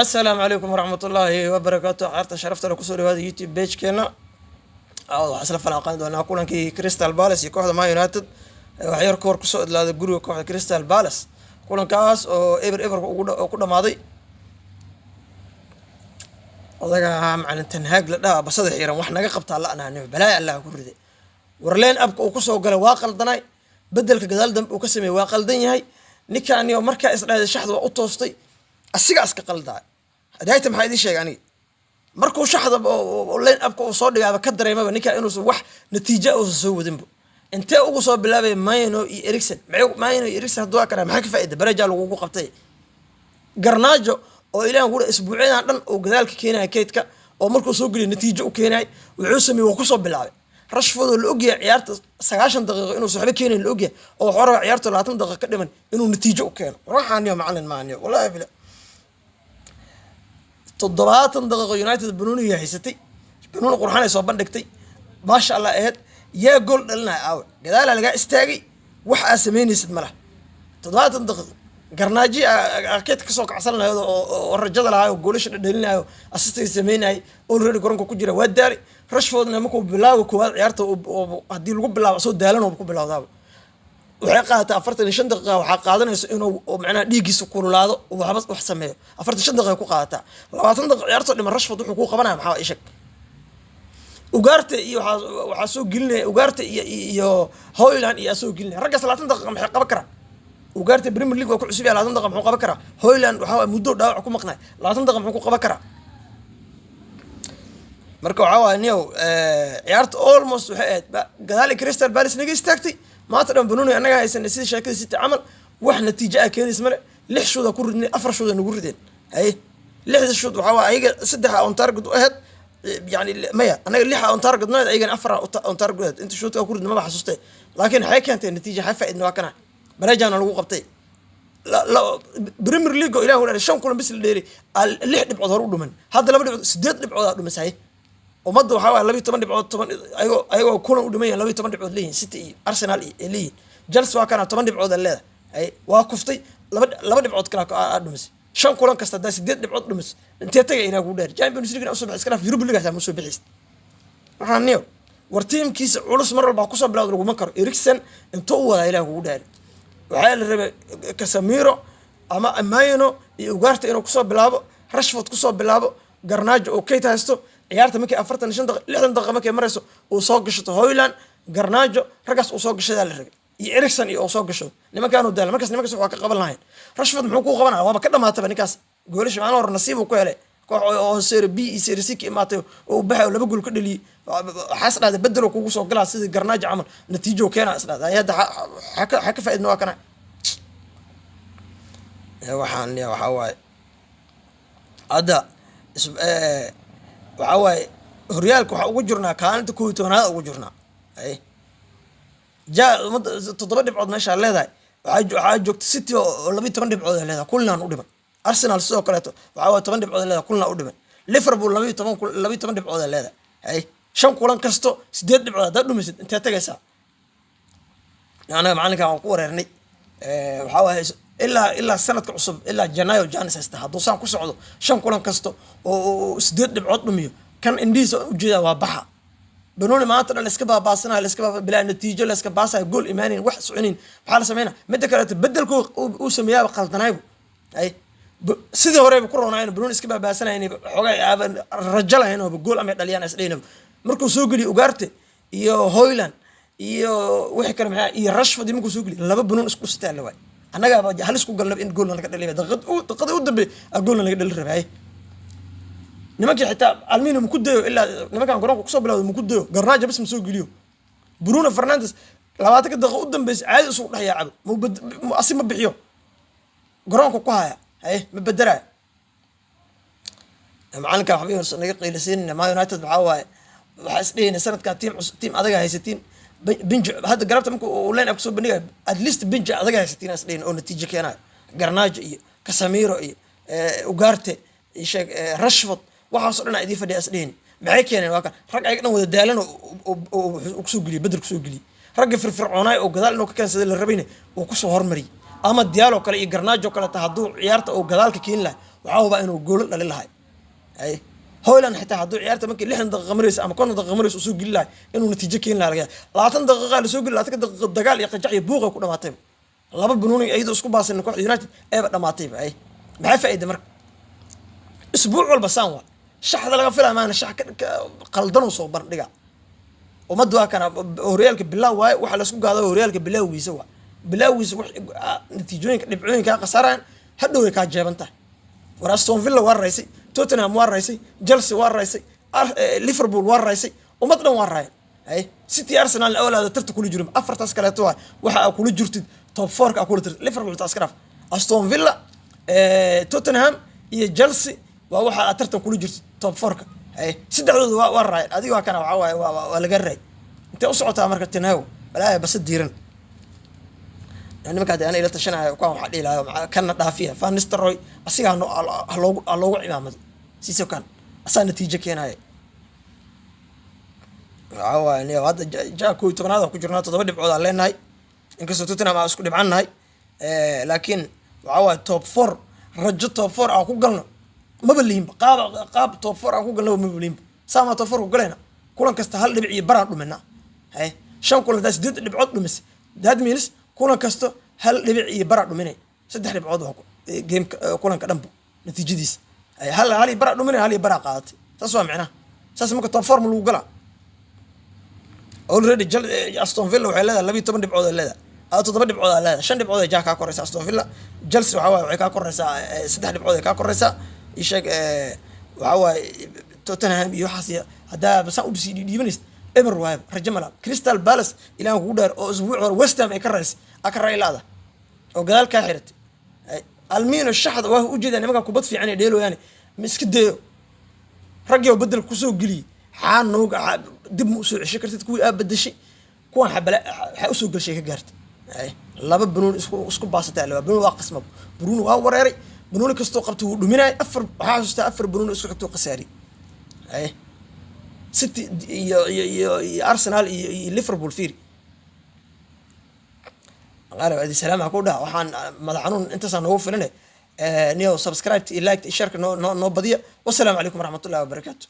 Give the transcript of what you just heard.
Asalaamu calaykum waraxmatullaahi wabarakaatu. Caarta sharafta le, kusoo dhawaada YouTube page-keena. Waxaa isla falanqayn doonaa kulankii Crystal Palace iyo kooxda Man United waxyar kahor kusoo idlaaday guriga kooxda Crystal Palace, kulankaas oo eber eber oo ku dhamaaday. Odaga macalin Ten Hag la dhaha basada xiiran wax naga qabtaa la-naani balaaya Allah ku riday. War line up-ka uu kusoo galay waa qaldanay, bedelka gadaal dambe uu ka sameeyey waa qaldan yahay. Ninkaani oo markaa isdhahday shaxda waa u toostay, asigaa iska qaldaa. Hadaayta maxaa idiin sheegay aniga? Markuu shaxda line up-ka uu soo dhigaaba ka dareemaba ninkaa inuusan wax natiija uusan soo wadinba. Intee ugu soo bilaabay Mainoo iyo Eriksen? Mainoo iyo Eriksen hadduu kana maxaa ka faa'iida? Barajaa lagugu qabtay. Garnajo oo ilahan kudha isbuucyadan dhan uu gadaalka keenaya kaydka oo markuu soo geliyo natiijo u keenay, wuxuu sameeyey waa kusoo bilaabay. Rashford oo la ogyahay ciyaarta 90 daqiiqo inuusan waxba keenayn la ogyahay, oo wuxuu rabaa ciyaarta 20 daqiiqo ka dhiman inuu natiijo u keeno. Waxaaniyo macalin maaniyo, wallahi bila 70 daqiiqo United banooniga haysatay, banooni qurxanay soo bandhigtay, maasha Allah aheyd. Yaa gool dhalinaya? Aawe, gadaalaa lagaa istaagay, wax aa samaynaysid ma laha. 70 daqiiqo Garnaaji keedka kasoo kacsan lahayd oo rajada lahaa oo goolasha dhadhalinayo, assist-iga sameynayay, already garoonka ku jira, waa daalay. Rashfordna markuu bilaaga koowaad ciyaarta haddii lagu bilaabo soo daalan ku bilowdaaba, waxay qaadataa 45 daqiiqa. Waxaa qaadanaysa inuu macnaha dhiiggiisa kululaado, waxba wax sameeyo, 45 daqiiqa ku qaadataa. 20 daqiiqa ciyaartoo dhiman Rashford wuxuu kuu qabanaya maxaa isheg? Ugarte iyo waxaa soo gelinaya Ugarte iyo Højlund iyo soo gelinaya. Raggaas 20 daqiiqa maxay qaban karaan? Ugarte Premier League waa ku cusub yahay, 20 daqiiqa muxuu qaban karaa? Højlund waxaa waay muddo dhaawac ku maqnay, 20 daqiiqa muxuu ku qaban karaa? Marka waxaa waaya niyow, ciyaarta almost waxay ahayd gadaali Crystal Palace naga istaagtay maanta dhan. Banooni annaga haysanay sidii sheekada City camal, wax natiijo ah keenays male. Lix shuuda ku ridnay, afar shuuda nagu rideen. Haye, lixda shoot waxaa waay ayaga saddexa on target u ahayd, yani maya, anaga lixa on target no ahayd, ayagana afar on target u ahayd. Inta shootka ku ridna maba xasuustay, laakiin waxay keentay natiija xay faaidna waa kana barejana lagu qabtay. Premier League oo ilah walaal shan kulan bis la dheeray, lix dhibcood hore u dhuman, hadda laba dhibcood, sideed dhibcood aa dhumas. Haye, ummadda waxaa waaya 12 dhibcood, 10 ayagoo kulan u dhiman yahin, 12 dhibcood leeyihin City iyo Arsenal iyo ay leeyihin. Chelsea waa kana 10 dhibcood aa leedahay. Haye, waa kuftay, laba dhibcood kale aa dhumisay. Shan kulan kasta haddaa sideed dhibcood dhumis, intee tagay inaa kugu dheer Champions League usoo bixi? Iska dhaaf Europa League, xataa ma soo bixis. Waxaa niyo war tiimkiisa culus mar walba kusoo bilawda laguma karo. Eriksen intuu u wadaa ilaah kugu dheer? Waxaa la rabay Casemiro ama Mainoo iyo Ugarte inuu kusoo bilaabo, Rashford kusoo bilaabo, Garnajo oo kayt haysto. Ciyaarta markay 45 daqiiq, 60 daqiiqa markay marayso, uu soo gashato Højlund, Garnajo, raggaas uu soo gashadaa la rabay, iyo Eriksen iyo uu soo gasho. Nimankaanu daala markaas, nimankaas waa ka qaban lahayn. Rashford muxuu kuu qabanaya? Waaba ka dhamaataba ninkaas goolasha. Maalin hore nasiib uu ku helay koox oo Serie B iyo Serie C ka imaatay oo u baxay oo laba gool ka dhaliyey. Waxaa is dhahday bedelo kugu soo galaa sidii Garnajo camal, natiijo keena is dhahday. Hadda xa ka faaidna waa kana. Waxaan waxaa waaye hadda waxaa waaye horyaalka waxaa ugu jirnaa kaalinta 11aad ugu jirnaa. Ay ja ummadda toddoba dhibcood meeshaa leedahay, waxaa joogta City oo 12 dhibcood ay leedahay, kulnaan u dhiman. Arsenal sidoo kaleeto waxaa waaye 10 dhibcood ay leedahay, kulnaa u dhiman. Liverpool 12 dhibcood ay leedahay. Hay, shan kulan kasto sideed dhibcood haddaad dhumisid, intee tagaysaa? Anaga macalinkan waan ku wareernay. Waxaa waaye ilaa sanadka cusub, ilaa Janaayo chance haysta. Hadduu saan ku socdo, shan kulan kasto oo sideed dhibcood dhumiyo, kan indhihiisa ujeedaa waa baxa. Banooni maanta dhan laiska baabaasanayo, laiska baaba bilaa natiijo, laiska baasayo, gool imaanayn, wax soconayn, maxaa la sameynaa? Midda kaleeto bedelku uu sameeyaaba qaldanaybu. Ay sidii horeyba ku roonaayen, banooni iska baabaasanayeen, xoogaa aaban rajo lahayn ooba gool amay dhaliyaan isdhaynaba. Markuu soo geliyo Ugarte iyo Højlund iyo wixii kale maxaa iyo Rashford, markuu soo geliyo laba banoon isku sitaa la waay. Annagaaba halis ku galnaba in goolna laga dhaliya. Daqiiqada u dambe a goolna laga dhali rabaaye. Nimankii xitaa Almino maku dayo, ilaa nimankan garoonka kusoo bilawda maku dayo. Garnajo bas ma soo geliyo. Bruno Fernandes 20-ka daqiiqa u dambeysa caadi isugu dhex yaacabo, asi ma bixiyo, garoonka ku haya. Haye, ma bedelaayo macalinka. Waxba naga qiilasiinina. Ma United waxaa waaye waxaa isdhehayna sanadkan tiim cusub, tiim adaga haysatiin, bench. Hadda galabta marka uu line up kusoo bandhigayo, at least bench adaga haysatiin isdhehin oo natiijo keenayo. Garnajo iyo Casemiro iyo Ugarte iyo sheeg Rashford, waxaasoo dhan aa idiin fadhiya isdhehin. Maxay keeneen? Waa kan rag ayaga dhan wada daalan oo kusoo geliyay, bedel kusoo geliyay. Ragga firfircoonaay oo gadaal inuu ka keensaday la rabayna uu kusoo hormariyay, ama Diallo kale iyo Garnajo kale ta hadduu ciyaarta uu gadaalka keeni lahay. Waxaa hubaa inuu goolo dhalin lahay. Ay Højlund xitaa hadduu ciyaarta markii 60 daqiiqa maraysa ama 50 daqiiqa maraysa usoo geli lahay, inuu natiijo keeni lahaa laga yaaba. 20 daqiiqa lasoo geli, 20 daqiiqa dagaal iyo qajac iyo buuqa ku dhamaatayba. Laba banuuni iyadoo isku baasan kooxda United eeba dhamaatayba. Ay maxay faa'iida marka? Isbuuc walba saan waa shaxda laga filaya maana, shax qaldanuu soo bandhiga. Ummadda waa kana horyaalka bilaaw waaye, waxa laisku gaado horyaalka bilaawgiisa waa bilaawgiisa. Wax natiijooyinka dhibcooyinka kaa khasaarayaan hadhow way kaa jeeban tahay. War Aston Villa waa raysay, Tottenham waa raysay, Chelsea waa raysay, Liverpool waa raysay, ummad dhan waa raayeen. Hay City, Arsenal awlaada tarta kula jirin. Afartaas kaleeto waa waxa aa kula jirtid top four-ka aa kula jirtid. Liverpool taas ka dhaaf, Aston Villa, Tottenham iyo Chelsea waa waxa aad tartan kula jirtid top four-ka. Hay saddexdooda waa raayeen, adiga waa kana waxaa waaye waa laga raay. Intee u socotaa marka, Ten Hag? Walaaya base diiran nimanka hadda ana ila tashanayo kuwan waxaa dhihi lahaa kana dhaafiya Van Nistelrooy, asiga haloogu ha loogu cimaamado siso kan asaa natiijo keenaya. Waxaa waaye niyo hadda ja 11aad aan ku jirnaa, toddoba dhibcood aan leenahay, inkastoo Tottenham aan isku dhibcan nahay, laakiin waxaa waaye top four, rajo top four aan ku galno maba lihinba. Qaab top four aan ku galnaba maba lihinba. Saamaa top four ku galayna? Kulan kasta hal dhibic iyo baraan dhuminaa. Haye shan kulan hadaa sideed dhibcood dhumis, that means kulan kasta hal dhibic iyo baraa dhuminay, saddex dhibcood waa gameka kulanka dhanba natiijadiisa. Haye, hal iyo baraa dhuminay, hal iyo baraa qaadatay, saas waa micnaha. Saas marka top four ma lagu galaa? Already Aston Villa waxay leedahay 12 dhibcood ay leedahay, toddoba dhibcood ay leedahay, shan dhibcood ay jaa kaa koreysa Aston Villa. Chelsea waxaa waaye waxay kaa koreysaa saddex dhibcood ay kaa koreysaa. Ii sheeg, waxaa waaye Tottenham iyo waxaas iyo haddaa basaan udhisii dhiibanaysid, eber waaye, rajo malaha. Crystal Palace, ilaan kugu dheer oo isbuuc hore West Ham ay ka raysay, aa ka ray laada oo gadaal kaa xiratay. Almino shaxda waa ujeedaa, nimankan kubad fiican ay dheeloyaane, ma iska dayo raggii oo bedel kusoo geliyey? Xaa nooga dib ma usoo cesho kartid kuwii aa bedeshay? Kuwan xabala waxaa usoo gelshay ka gaartay. Laba banuuni isku baasatay, laba banuuni waa qasmab. Bruno waa wareeray, banuuni kastoo qabtay wuu dhuminayay. Afar waxaa xasuustaa, afar banuuni isku xigtuu khasaariyey. City iyo Arsenal iyo Liverpool fiiri. Qaalib adi salaam ha ku dhaha. Waxaan madax xanuun intaasaa noogu filane. Niyow, subscribe iyo like iyo shareka noo badiya. Wasalaamu calaykum waraxmatullahi wabarakaatu.